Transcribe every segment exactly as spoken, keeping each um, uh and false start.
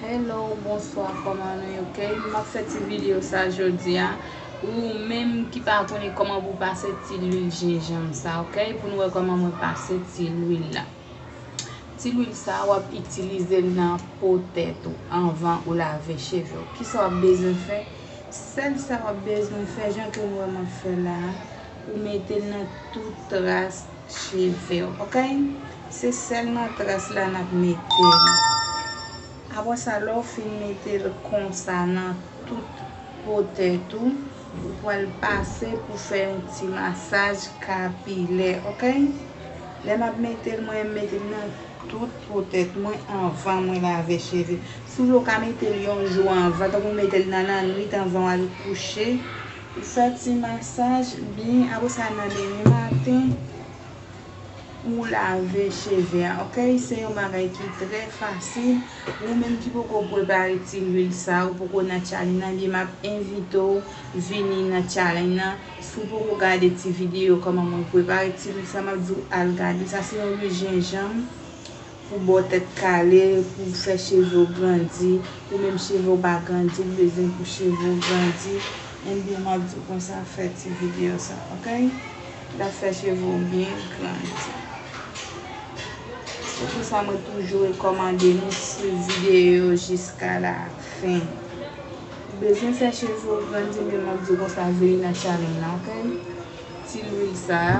Hello, bonswa, kòman nou ye? Ok, m ap fè ti videyo sa jodi a. Ou menm ki pa konnen kòman pou pase ti lwil jenjanm sa, ok? Pou nou wè kòman mwen pase ti lwil la. Ti lwil sa, w ap itilize l nan po tèt ou anvan ou lave cheve w. Kisa w ap bezwen fè? Sèl sa w ap bezwen fè, jan ke nou wè m ap fè la a, ou mete l nan tout tras cheve w, ok? Se sèl nan tras la n ap mete l. Apre sa, lè w fin mete l konsa nan tout po tèt ou, ou pral pase pou fè yon ti masaj kapilè, ok? Lè m ap mete l, mwen, m mete l nan tout po tèt mwen anvan mwen lave cheve. Si w vle, w ka mete l yon jou anvan, tankou w mete l nan lannwit anvan w al kouche. Ou fè ti masaj byen, apre sa, nan demen maten, ou lave cheve a, ok? Se yon bagay ki trè fasil. Ou menm ki poko prepare ti lwil sa, ou poko nan challenge nan, byen, m ap envite w vini nan challenge nan. Si w poko gade ti videyo kòman mwen prepare ti lwil sa, m ap di w al gade. Sa se yon lwil jenjanm pou bò tèt kale, pou fè cheve w grandi. Ou menm cheve w pa grandi, ou bezwen pou cheve w grandi. Ebyen, m ap di w konsa, fè ti videyo sa, ok? L ap fè cheve w byen grandi. Se pou sa mwen toujou rekòmande nou swiv videyo yo jiska la fen. Ou bezwen fè cheve w grandi, men m ap di w konsa, vini nan challenge la, ok? Ti lwil sa a,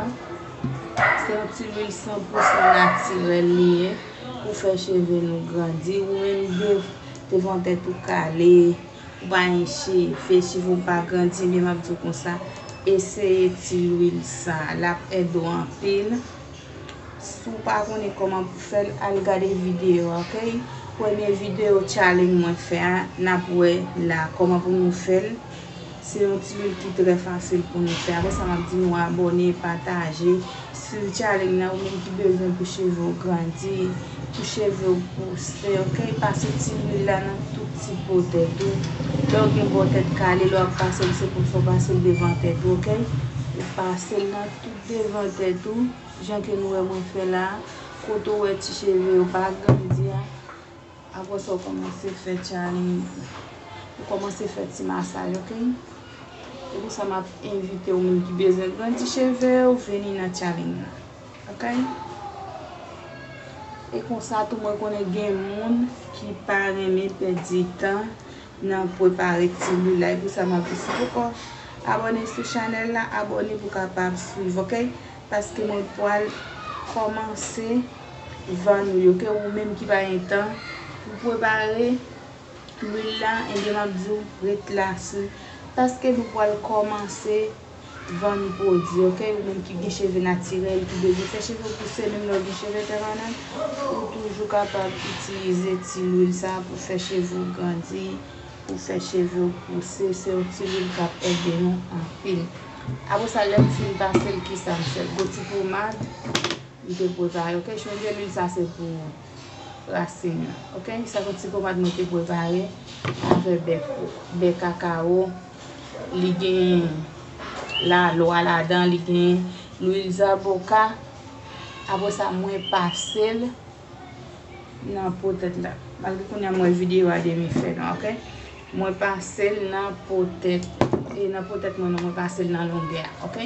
se yon ti lwil san pou san natirèl li ye pou fè cheve nou grandi. Ou menm de, devan tèt ou kale, ou pa gen cheve, cheve w pa grandi, men m ap di w konsa, eseye ti lwil sa a, l ap ede w anpil. Si w pa konnen kòman pou fè l, al gade videyo a, ok? Premye videyo challenge mwen fè a, n ap wè la kòman pou nou fè l. Se yon ti lwil ki trè fasil pou nou fè. Apre sa, m ap di nou abòne, pataje, swiv challenge nan, ou menm ki bezwen pou cheve w grandi, pou cheve w pouse, ok? Pase ti lwil la nan tout ti po tèt ou. Lè w gen bò tèt kale, lè w ap pase l, se konsa w pase l devan tèt ou, ok? Ou pase l nan tout devan tèt ou. Jan ke nou wè mwen fè la, kote w wè ti cheve yo pa grandi a, apre sa w kòmanse fè challenge, ou kòmanse fè ti masaj, ok? Se pou sa m ap envite w menm ki bezwen grandi cheve w, vini nan challenge la, ok? E konsa tou, mwen konnen gen moun ki pa renmen pèdi tan nan prepare ti lwil la. E pou sa m ap di, si w poko abòne sou chanèl la, abòne pou w kapab swiv, ok? Paske mwen pral kòmanse vann ou yo, ok? Ou menm ki pa gen tan pou prepare lwil la, ebyen, m ap di w ret la sou, paske nou pral kòmanse vann pwodui, ok? Ou menm ki gen cheve natirèl, ki bezwen fè cheve w pouse, menm lè w gen cheve pèmanan, ou toujou kapab itilize ti lwil sa a pou fè cheve w grandi, pou fè cheve w pouse. Se yon ti lwil k ap ede nou anpil. Apre sa, lè m fin pase l, kisa m fè? Gon ti pomad m te prepare, ok? Chonje lwil sa se pou rasin nan, ok? Sa se yon ti pomad mwen te prepare avè bè, bè kakawo. Li gen lalwa ladan, li gen lwil zaboka. Apre sa, mwen pase l nan po tèt la. Malgre kounye a mwen videyo a demi fè non, ok? Mwen pase l nan po tèt, e nan po tèt mwen non, mwen pase l nan longè a, ok?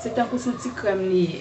Se tankou se yon ti krèm li ye.